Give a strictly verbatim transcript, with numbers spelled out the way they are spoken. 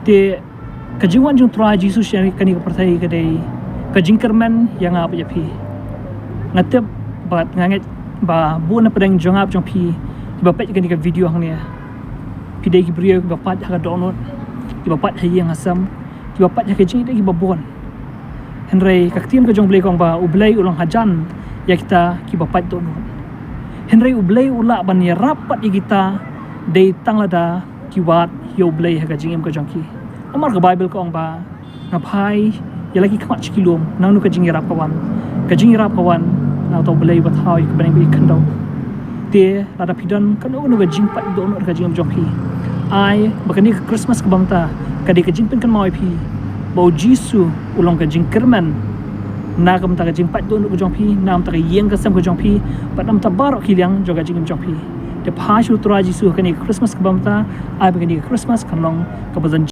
Te ka jingwan jong Trai Jisu sha kane ka pyrthei ka dei ka jingkyrmen ïa nga bad ïa phi. Nga tip bad nga ngeit ba bun na pdeng jong nga bad jong phi kiba peit kane ka video hangne, phi dei ki briew kiba pait ha ka dohnud, kiba pait ha ïing ha sem, kiba pait ha ka jingïadei kiba bun. Hynrei ka ktien ka jong U Blei ka ong ba U Blei u long hajan ïa kita kiba pait dohnud. Hynrei U Blei u lah ban ïarap pat ïa kita dei tang lada ki wad ïa U Blei ha ka jingim ka jong ki. Namar ka Baibl ka ong ba, nga phai ïa la ki khmat sha ki lum, nangno ka jingïarap ka wan? Ka jingïarap ka wan na uta U Blei uba thaw ïa ka bneng bad ïa ka khyndew. Te lada phi don kano kano ka jingpait dohnud ha ka jingim jong phi, ai ba kane ka Christmas kaba mynta ka dei ka jingpynkynmaw ïa phi ba U Jisu u long ka jingkyrmen na ka bynta ka jingpait dohnud ka jong phi, na ka bynta ka ïing ka sem ka jong phi, bad na ka bynta baroh ki liang jong ka jingim jong phi. Te phai sha U Trai Jisu ha kane ka Christmas kaba mynta, ai ba kane ka Christmas kan long kaba zan